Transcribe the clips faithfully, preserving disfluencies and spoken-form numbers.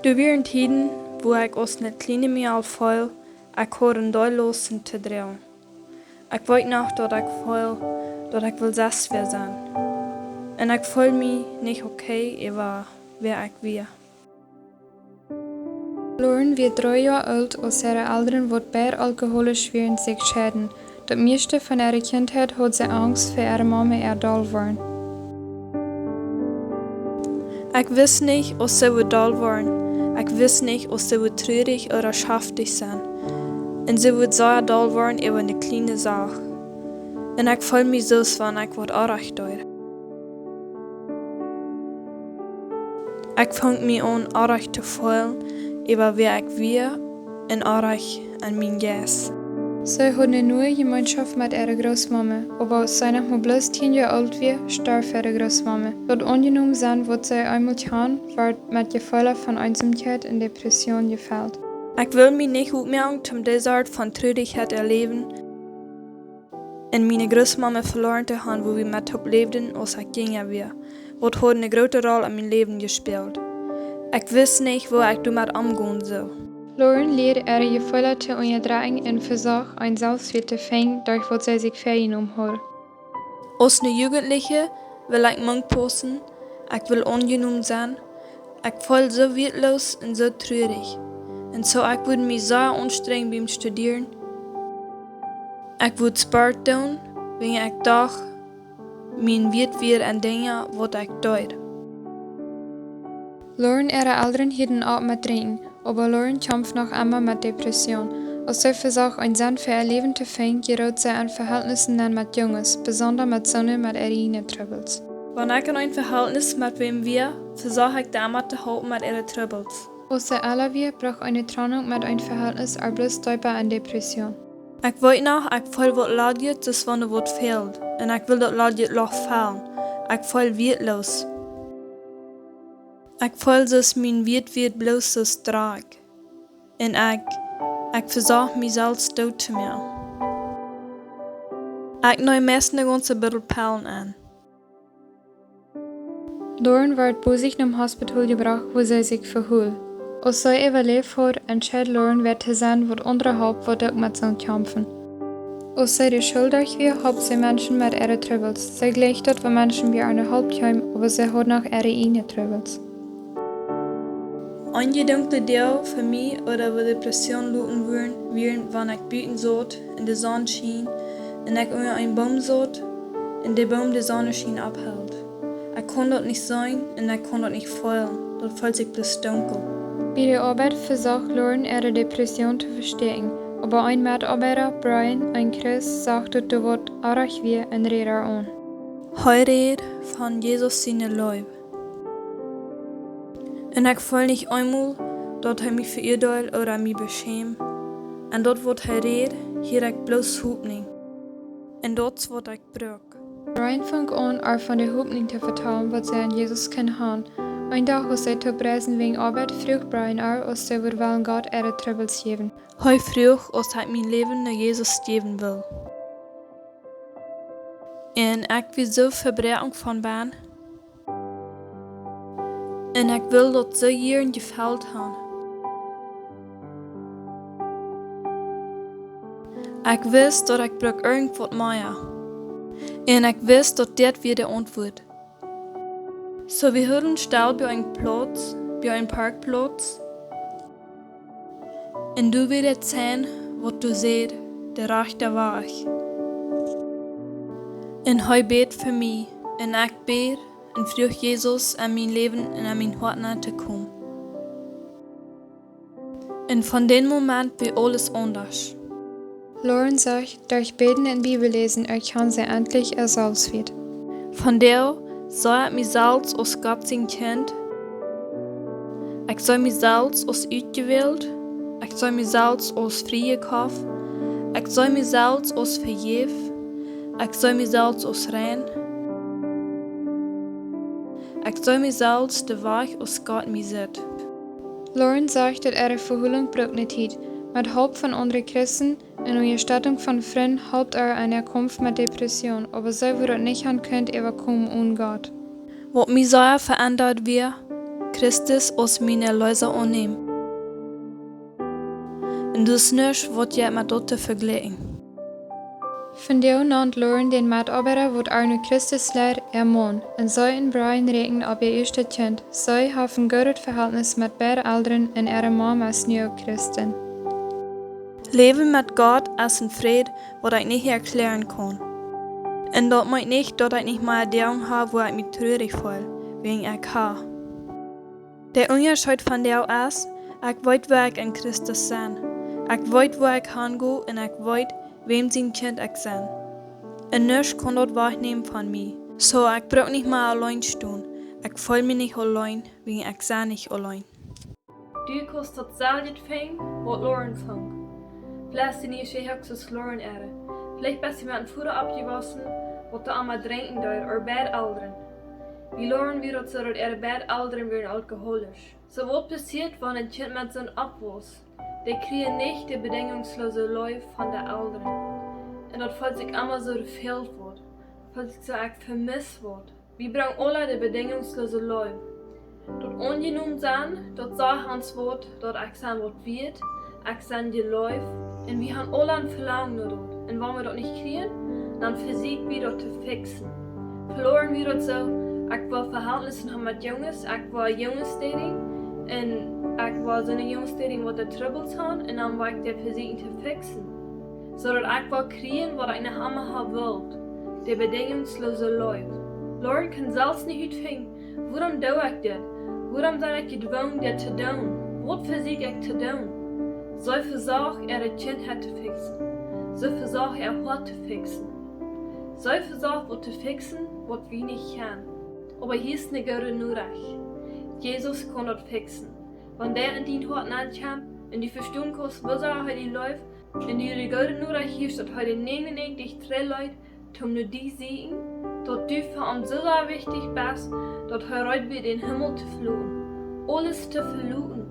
Doa wieren Tieden, wua ekj aus een kjlienet Mejal feeld, ekj haud een Deel Lausten to droagen. Ekj weet noch, daut ekj feeld, daut ekj wull sest wäa sennen. Un ekj feeld mie nich okay äwa wäa ekj wia. Lauren wia dree Joa oolt, aus äare Elren, waut beid alkoholisch wieren, sikj scheiden. Daut mieeschte von äare Kjintheit haud see Angst fa äare Mame äa doll woaren. Ekj wist nich, aus see wudd doll woaren. Ekj wist nich, aus see wudd trurich ooda schaftich sennen. Un see wudd sea doll woaren äwa eene kjliene Sach. Un ekj feeld mie soo, aus wan ekj waut orrajcht deed. Ekj funk mie aun orrajcht to feelen äwa wäa ekj wia un orrajcht aun mienen Jeist. See haud eene noe Jemeenschoft met äare Grootmame, oba aus see noch mau bloos tieen Joa oolt wia, storf äare Grootmame. Daut aunjenomen sennen, waut see eemol haud, wort met Jefeelen von Eensamkjeit un Depression jefelt. Ekj wull mie nich opmoaken, om dee Sort von Trurichkjeit to erläwen un miene Grootmame veloaren to haben, wua wie met toop läwden, aus ekj jinja wia. Waut haud eene groote Roll en mien Läwen jespält. Ekj wist nich, woo ekj doamet omgonen sull. Lauren lieed äare Jefeelen to unjadrekjen un vesocht, een Selfstwieet to finjen, derch waut see sikj väajenomen haud. Aus eene Jugendliche wull ekj mank paussen, ekj wull aunjenomen sennen, ekj feeld soo wieetloos un soo trurich. Un soo ekj wudd mie sea aunstrenjen biem Studieren. Ekj wudd Sport doonen, wiels ekj docht, mien Wieet wia aun Dinja, waut ekj deed. Lauren äare Elren hielden opp met drinkjen, oba Lauren kjamft noch emma met Depression. Aus see vesocht, een Senn fa äa Läwen to finjen, jeroot see en Vehältnissen aun met Junges, besonda met soone met äare ieejne Trubbels. Wan ekj en een Vehältnis met wäm wia, vesocht ekj dee emma to halpen met äare Trubbels. Aus see ella wia, brocht eene Trennunk met een Vehältnis äa bloos deepa en Depression. Ekj weet noch, ekj feeld waut ladjet, soo aus wan waut fält. Un ekj wull daut ladje Loch fellen. Ekj feeld wieetloos. Ekj feeld soo aus mien Wieet wia bloos soo strak. Un ekj, ekj vesocht mie selfst doot to moaken. Ekj neem meist een gaunze Buddel Pellen aun. Lauren wort bosich nom Hospital jebrocht, wua see sikj vehilt. Aus see äwaläft haud, entscheed Lauren wäa to sennen, waut aundre holp, waut uk met soont kjamften. Aus see de School derch wia, holp see Menschen met äare Trubbels. See jlikjt daut, wan Menschen bie äa Help kjeemen, oba see haud noch äare ieejne Trubbels. Een Jedanke, dee fa mie ooda fa Depression loten wia, wia, wan ekj buten saut un de Sonn schien un ekj unja eenen Boom saut un de Boom de Sonnenschien aufheelt. Ekj kunn daut nich seenen un ekj kunn daut nich feelen. Daut feelt sikj bloos dunkel. Bie de Oabeit vesocht Lauren äare Depression to vestäakjen, oba een Metoabeida, Brian, een Christ, sach daut doa waut orrajcht wia un räd äa aun. Hee räd von Jesus siene Leew. Un ekj feeld nich eemol, daut hee mie veuadeelt ooda mie beschämt. Un daut waut hee räd, hieed ekj bloos Hopninj. Un daut es waut ekj bruck. Brian funk aun, äa von de Hopninj to vetalen, waut see aun Jesus kunnen haben. Een Dach, aus see toop reisden wäajen Oabeit, fruach Brian äa, aus see wudd wellen Gott äare Trubbels jäwen. Hee fruach, aus ekj mien Läwen no Jesus jäwen wull. Un ekj wia soo vebroaken von bennen. Un ekj wull daut soo jieren jefelt haben. Ekj wist, daut ekj bruck irjentwaut mea. Un ekj wist, daut dit wia de Auntwuat. Soo, wie hielden stell bie een Plauz, bie een Parkplauz. Un doa wia de Sign, waut doa säd: De rajchte Wajch. Un hee bäd fa mie, un ekj bäd un fruach Jesus en mien Läwen un en mien Hoat nenn to komen. Un von dän Moment wia aules aundasch. Lauren sajcht, derch Bäden un Bibel läsen erkjand see entlich äa Selfstwieet. Vondoag see ekj mie selfst aus Gott sien Kjint. Ekj see mie selfst aus utjewält. Ekj see mie selfst aus friejekoft. Ekj see mie selfst aus vejäft. Ekj see mie selfst aus rein. Ekj see mie selfst de Wajch, aus Gott mie sitt. Lauren sajcht, daut äare Veheelunk brukt ne Tiet. Met Help von aundre Christen un Unjastettunk von Frind halpt äa en äa Kaumf met Depression, oba see wudd daut nich han kunt äwakomen onen Gott. Waut mie sea veendat wia, Christus aus mienen Erlöser aunnämen. Un daut es nuscht, waut jie met daut to vejlikjen. Vondoag nant Lauren dän Metoabeida, waut Arno Christus lieed, äa Maun, un see un Brian räakjnen opp äa ieeschtet Kjint. See haft een goodet Vehältnis met beid Elren un äare Mame es nu uk Christin. Läwen met Gott es een Fräd, waut ekj nich erkjläaren kaun. Un daut meent nich, daut ekj nich mea Doag hab, wua ekj mie truarich feel, wäajen ekj hab. De Unjascheet vondoag es, ekj weet, wäa ekj en Christus sie. Ekj weet, wua ekj hango, un ekj weet, wäm sien Kjint ekj sie. Un nuscht kaun daut wajchnämen von mie. Soo, ekj bruck nich mea auleen stonen. Ekj feel mie nich auleen, wäajen ekj sie nich auleen. Du kaust daut selwje finjen, waut Lauren funk. Veleicht sent jie uk soo aus Lauren äare. Veleicht best du met een Voda oppjewossen, waut doa emma drinkjen deed, ooda beid Elren. Bie Lauren wia daut soo, daut äare beid Elren wieren alkoholisch. Soo, waut passieet, wan een Kjint met soon oppwosst? Dee kjrieen nich de bedinjungslose Leew von de Elren. Un daut feelt sikj emma soo, daut fält waut. Feelt sikj soo, ekj vemisst waut. Wie brucken aula de bedinjungslose Leew. Daut aunjenomen sennen, daut sajcht ons waut, daut ekj sie waut wieet, ekj sie jeleeft, un wie haben aula een Velangen no daut. Un wan wie daut nich kjrieen, dan vesieekj wie daut to fixen. Bie Lauren wia daut soo, ekj wull Vehältnissen haben met Junges, ekj wull Junges daten, un ekj wull soone Junges daten, waut de Trubbels haben, un dan wull ekj dee vesieekjen to fixen. Soo daut ekj wull kjrieen, waut ekj emma hab wullt. De bedinjungslose Leew. Lauren kunn selfst nich utfinjen, wuarom doo ekj dit? Wuarom sie ekj jedwungen, dit to doonen? Waut vesieekj ekj to doonen? See vesocht, äa Kjint to fixen. See vesocht, äa Hoat to fixen. See vesocht, waut to fixen, waut wie nich kjennen. Oba hia es eene goode Norecht. Jesus kaun daut fixen. Wan dee en dien Hoat nenkjemt, un du vestonen kaust, woo sea hee die leeft, un du de goode Norecht hieescht, daut hee de näajenunäajentich trigjleit, toom no die sieekjen, daut du fa am soo sea wichtich best, daut hee reed wia, dän Himmel to veloten. Aules to veloten,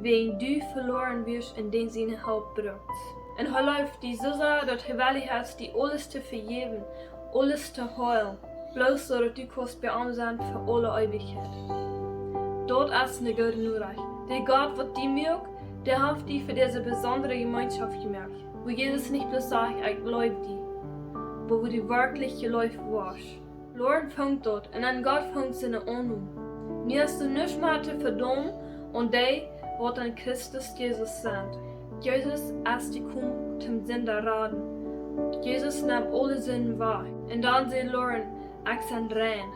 wäajen du veloaren wieescht un dän siene Help bruckst. Un hee leeft die soo sea, daut hee wellich es, die aules to vejäwen, aules to heelen, bloos soo daut du kaust bie am sennen fa aule Eewichkjeit. Daut es eene goode Norecht. De Gott, waut die muak, dee haft die fa dise besondre Jemeenschoft jemoakt. Wua Jesus nich bloos sajcht, ekj leew die, oba wua du werkjlich jeleeft woascht. Lauren funk daut, un aun Gott funk see eene Aununk. Nu es doa nuscht mea to vedaumen aun dee, waut en Christus Jesus sent. Jesus es jekomen, toom Sinda raden. Jesus neem aule Sinden wajch. Un dan säd Lauren, ekj sie rein.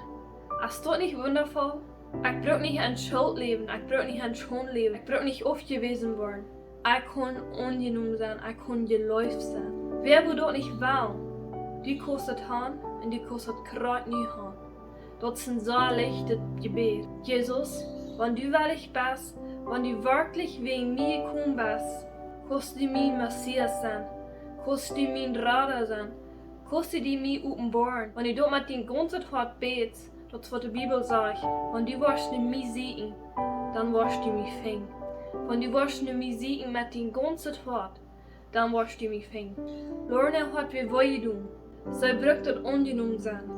Es daut nich wundafoll? Ekj bruck nich en Schult läwen, ekj bruck nich en Schaund läwen, ekj bruck nich aufjewäsen woaren. Ekj kaun aunjenomen sennen, ekj kaun jeleeft sennen. Wäa wudd daut nich wellen? Du kaust daut haben un du kaust daut krakjt nu haben. Daut es een sea leichtet Jebäd. Jesus, wan du wellich best, wan du werkjlich wäajen mie jekomen best, kaust du mien Messias sennen, kaust du mien Rada sennen, kaust du die mie openboaren. Wan du daut met dien gaunzet Hoat bätst, daut es waut de Bibel sajcht, wan du woascht no mie sieekjen, dan woascht du mie finjen. Wan du woascht no mie sieekjen met dien gaunzet Hoat, dan woascht du mie finjen. Lauren äa Hoat wia wee jedonen. See bruck daut aunjenomen sennen.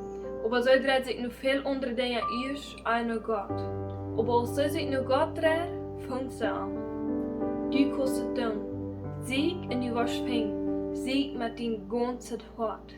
Oba see dreid sikj no väl aundre Dinja ieescht aus no Gott. Oba aus see sikj no Gott dreid, funk see am. Du kaust daut doonen. Sieekj un du woascht finjen. Sieekj met dien gaunzet Hoat.